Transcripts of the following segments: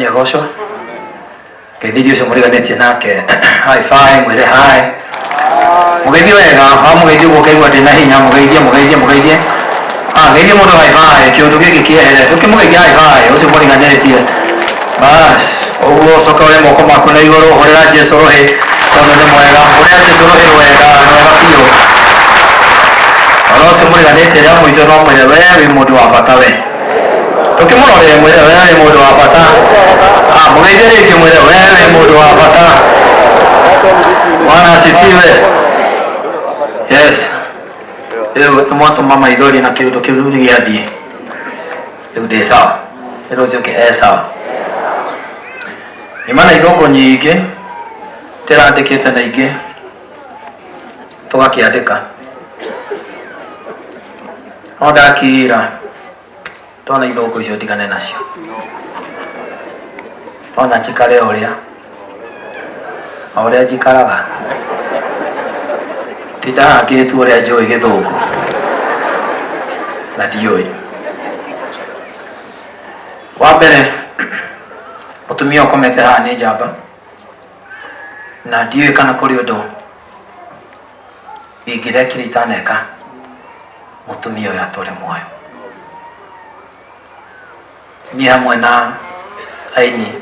Nĩagocwo. Ngeithirie ũcio mũriganĩtie nake. High five, mwĩre hi. Mũgeithie wega, wamũgeithia ũguo ũkaigua ndĩna hinya, mũgeithie, mũgeithie, mũgeithie. Ah, geithie mũndũ high five, kĩũndũ gĩkĩ kĩehere. Ndũkĩmũgeithie high five, ũcio mũriganĩtie. Bas, ũguo ũcoke woe moko maku na igũrũ, hũrĩra Jesu rũhĩ, tondũ nĩ mwega. Hũrĩra Jesu rũhĩ rwega, rwega biũ. Ona ũcio mũriganĩtie rĩa mũico no mwĩre we wĩ mũndũ wa bata we. Ndũkĩmũrorere mwĩre we wĩ mũndũ wa bata. Ah, mũgeithie rĩngĩ mwĩre we wĩ mũndũ wa bata. Bwana asifiwe. Yes. Rĩu nĩ mwatũma maithori na kĩũndũ kĩu rĩu nĩ gĩathiĩ. Rĩu ndĩ sawa. Rĩu ũcio ũngĩ e sawa. Nyuma na ithũngũ nyingĩ ndĩrandĩkĩte na ingĩ tũgakĩandĩka. No ndakira ndona ithũngũ icio ndigane nacio. Ndona njikare o ũrĩa o ũrĩa njikaraga. Tindaga ngĩtua ũrĩa njũĩ gĩthũngũ na ndiũĩ. Wa mbere mũtumia ũkomete haha nĩ njamba na ndiũĩ kana kũrĩ ũndũ ingĩrekire itaneka mũtumia ũyũ atũre muoyo. Niĩ hamwe na aini,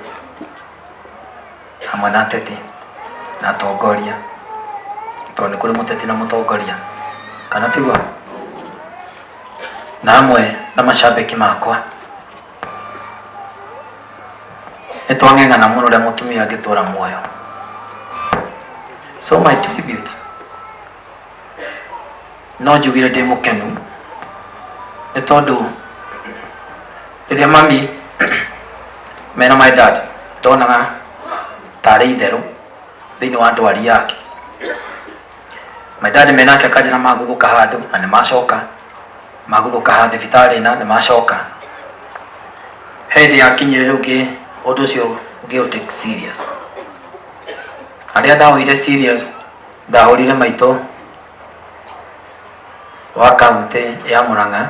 hamwe na ateti na atongoria, tondũ nĩ kũrĩ mũteti na mũtongoria, kana tiguo? Na hamwe na macambĩki makwa, nĩ twang'eng'ana mũno ũrĩa mũtumia ũyũ angĩtũra muoyo. So my tribute no njugire ndĩ mũkenu nĩ tondũ rĩrĩa mami mena my dad ndonaga tarĩ itherũ thĩinĩ wa ndwari yake. My dad menake akanjĩra maguthũka handũ na nĩ macoka, maguthũka ha thibitarĩ na nĩ macoka. He hĩndĩ yakinyire rĩu ngĩ ũndũ ũcio ngĩ take serious. Na rĩrĩa ndawoire serious ndahũrire maitũ wa kaũntĩ ya Murang'a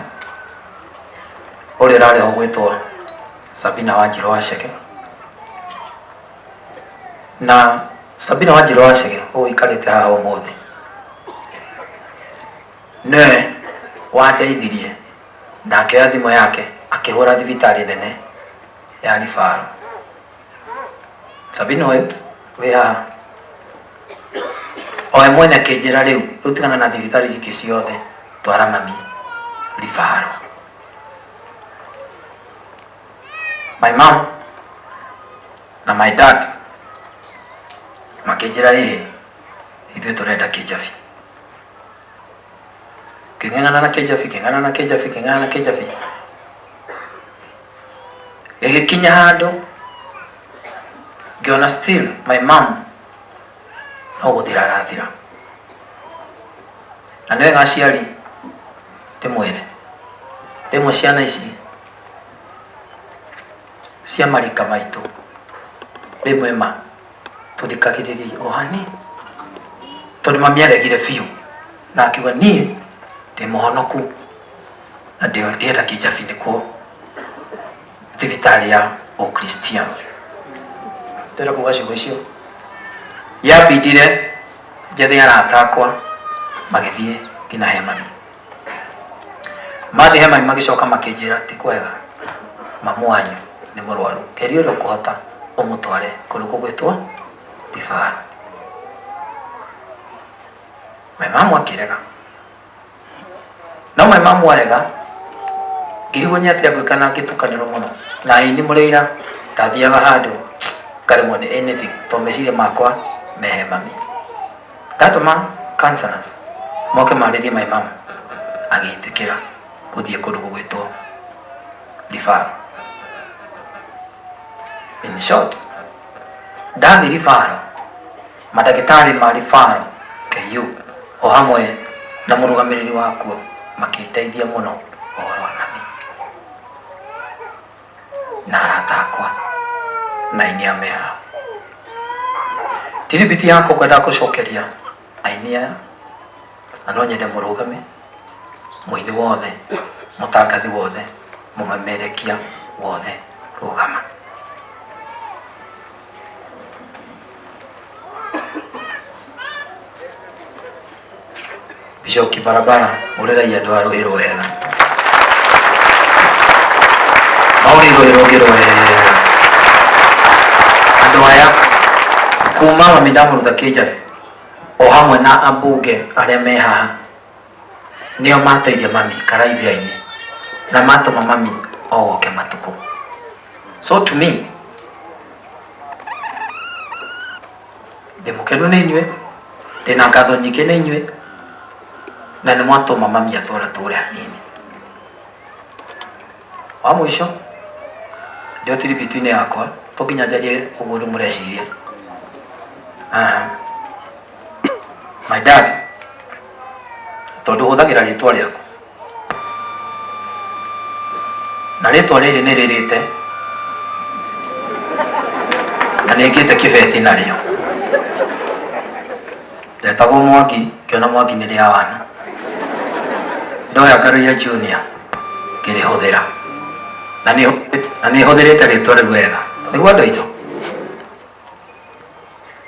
ũrĩa ũrarĩ ho gwĩtwo Sabina Wanjirũ Wacege. Na Sabina Wanjirũ Wacege ũyũ ũikarĩte haha ũmũthĩ nĩwe wandeithirie na akĩoya thimũ yake akĩhũra thibitarĩ nene ya Referral. Sabina ũyũ wĩ haha o we mwene akĩnjĩra rĩu rĩu tigana na thibitarĩ ici ingĩ ciothe twara mami Referral. My mom na my dad makĩnjĩra ĩhĩ ithuĩ tũrenda kĩnjabi. Ngĩng'eng'ana na kĩnjabi, ngĩng'eng'ana na kĩnjabi, ngĩng'eng'ana na kĩnjabi. Gĩgĩkinya handũ ngĩona still my mom no gũthira arathira. Na nĩ wega aciari ndĩmwĩre, rĩmwe ciana ici cia marika maitũ rĩmwe ma tũthikagĩrĩriai o hanini, tondũ mami aregire biũ na akiuga niĩ ndĩ mũhonoku na ndĩrenda kĩnjabi nĩkuo thibitarĩ ya ũkristiano. Ndĩrenda kuga ciugo icio yambindire njethe arata akwa magĩthiĩ nginya he mami. Mathiĩ he mami magĩcoka makĩnjĩra ti kwega mamu wanyu nĩ mũrwaru geria ũrĩa ũkũhota ũmũtware kũndũ gũgwĩtwo referral. My mom akĩrega. No my mom arega ngĩrigwo nĩ atĩa ngwĩka na ngĩtukanĩrwo mũno na ĩĩ nĩ mũrĩira ndathiaga handũ ngaremwo nĩ anything tondũ meciria makwa me he mami. Ndatũma counselors moke marĩrie my mom agĩtĩkĩra gũthiĩ kũndũ gũgwĩtwo referral. In short, ndathiĩ referral mandagĩtarĩ ma referral KU o hamwe na mũrũgamĩrĩri wakuo makĩndeithia mũno ũhoro wa mami na arata akwa na aini a me haha. Tiribiti yakwa ngwendaga gũcokeria aini aya na no nyende mũrũgame mũini wothe, mũtangathi wothe, mũmemerekia wothe rũgama. Bishop Kibarabara ũrĩrai andũ a rũhĩ rwega maũrĩ rũhĩ rũngĩ rwega andũ aya kuma mami ndamũruta kĩnjabi o hamwe na ambunge arĩa me haha nĩo mateithia mami karaithia-inĩ na matũma mami ogoke matukũ. So to me ndĩ mũkenu nĩ inyuĩ, ndĩna ngatho nyingĩ nĩ inyuĩ, na nĩ mwatũma mami atũra tũre hanini. Wa mũico ndĩ tiribiti-inĩ yakwa to nginya njarie ũguo rĩu mũreciria. Aha. My dad, tondũ hũthagĩra rĩtwa rĩaku na rĩtwa rĩrĩ nĩ rĩrĩte na nĩ ngĩte kĩbeti narĩo. Ndetagwo Mwangi, ngĩona Mwangi nĩ rĩa wana, ndoya Ngaruiya Junior ngĩrĩhũthĩra na nĩ hũthĩrĩte rĩtwa rĩu wega. Nĩguo andũ aitũ?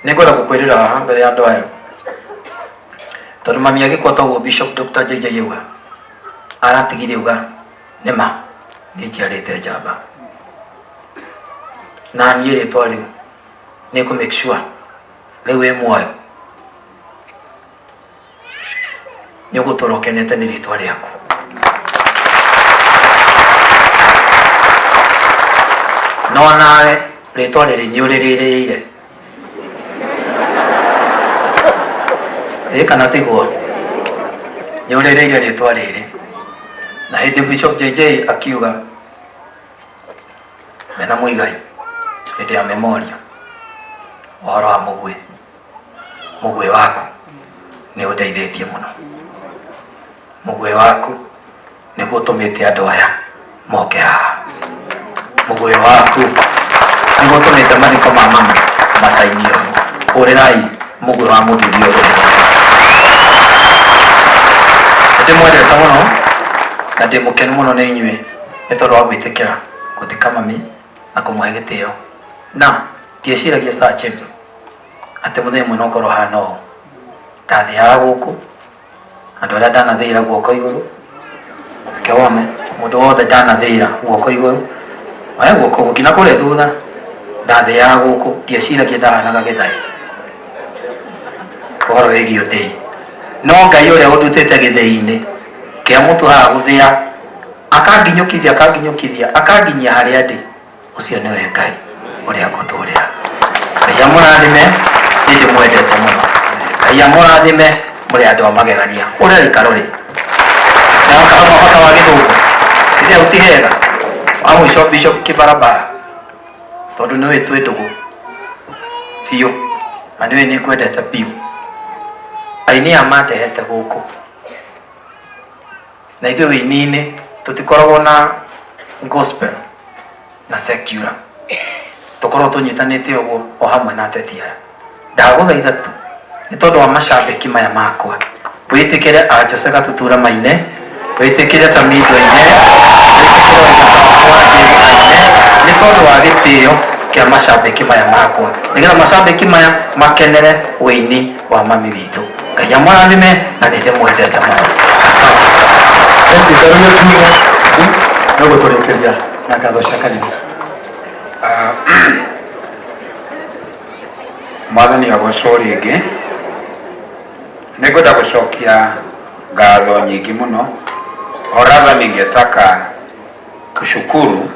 Nĩ ngwenda gũkwĩrĩra haha mbere ya andũ aya tondũ mami agĩkua toguo Bishop Dr. JJ auga aratigire auga nĩ ma nĩ njiarĩte njamba na niĩ rĩtwa rĩu nĩ ngũ make sure rĩu wĩ muoyo nĩ ũgũtũra ũkenete nĩ rĩtwa rĩaku. No nawe rĩtwa rĩrĩ nĩ ũrĩrĩrĩire ĩ kana tiguo? Nĩ ũrĩrĩire rĩtwa rĩrĩ. Na hĩndĩ Bishop JJ akiuga mena Muigai hĩndĩ ya memorial ũhoro wa mũguĩ, mũguĩ waku nĩ ũndeithĩtie mũno. Mũguĩ waku nĩguo ũtũmĩte andũ aya moke haha. Mũguĩ waku nĩguo ũtũmĩte mathiko ma mama macainio. Hũrĩrai mũguĩ wa mũthuri ũyũ rũhĩ. Nĩndĩmwendete mũno na ndĩ mũkenu mũno nĩ inyuĩ nĩ tondũ wa gwĩtĩkĩra gũthika mami na kũmũhe gĩtĩo. Na ndieciragia Sir James atĩ mũthenya ũmwe no ngorwo hana ũũ. Ndathiaga gũkũ andũ arĩa ndanathĩĩra guoko igũrũ, reke wone mũndũ wothe ndanathĩĩra guoko igũrũ, oya guoko ũguo nginya kũrĩa thutha, ndathĩaga gũkũ ndieciragia ndahanaga gĩthaĩ ũhoro wĩgiĩ ũthĩi. No Ngai ũrĩa ũndutĩte gĩthĩi-inĩ kĩa mũtu haha gũthĩa, akanginyũkithia akanginyũkithia akanginyia harĩa ndĩ, ũcio nĩwe Ngai ũrĩa ngũtũrĩra. Ngai amũrathime, niĩ ndĩmwendete mũno. Ngai amũrathime mũrĩ andũ a magegania. Ũrĩa ikarũĩ na ũkahoma bata wa gĩthũngũ rĩrĩa ti hega wa mũico Bishop Kĩbarabara tondũ nĩũĩ twĩ ndũgũ biũ na nĩũĩ nĩ ngwendete biũ. Aini aya mandehete gũkũ na ithuĩ wĩini-inĩ tũtikoragwo na gospel na secular, tũkoragwo tũnyitanĩte ũguo o hamwe na ateti aya. Ndagũthaitha tu nĩ tondũ wa macambĩki maya makwa wĩtĩkĩre a Jose Gatutura maine, wĩtĩkĩre Samido aine, wĩtĩkĩre Waithaka wa Njeri aine, nĩ tondũ wa gĩtĩo kĩa macambĩki maya makwa, nĩgetha macambĩki maya makenere wĩini wa mami witũ. Ngai amũrathime na nĩ ndĩmwendete mũno. Asante sana. Thank you. Karuia Junior no gũtũrĩkĩria na ngatho cia kanitha. Mwathani agocwo rĩngĩ. Nĩ ngwenda gũcokia ngatho nyingĩ mũno. Or rather ningetaka kushukuru.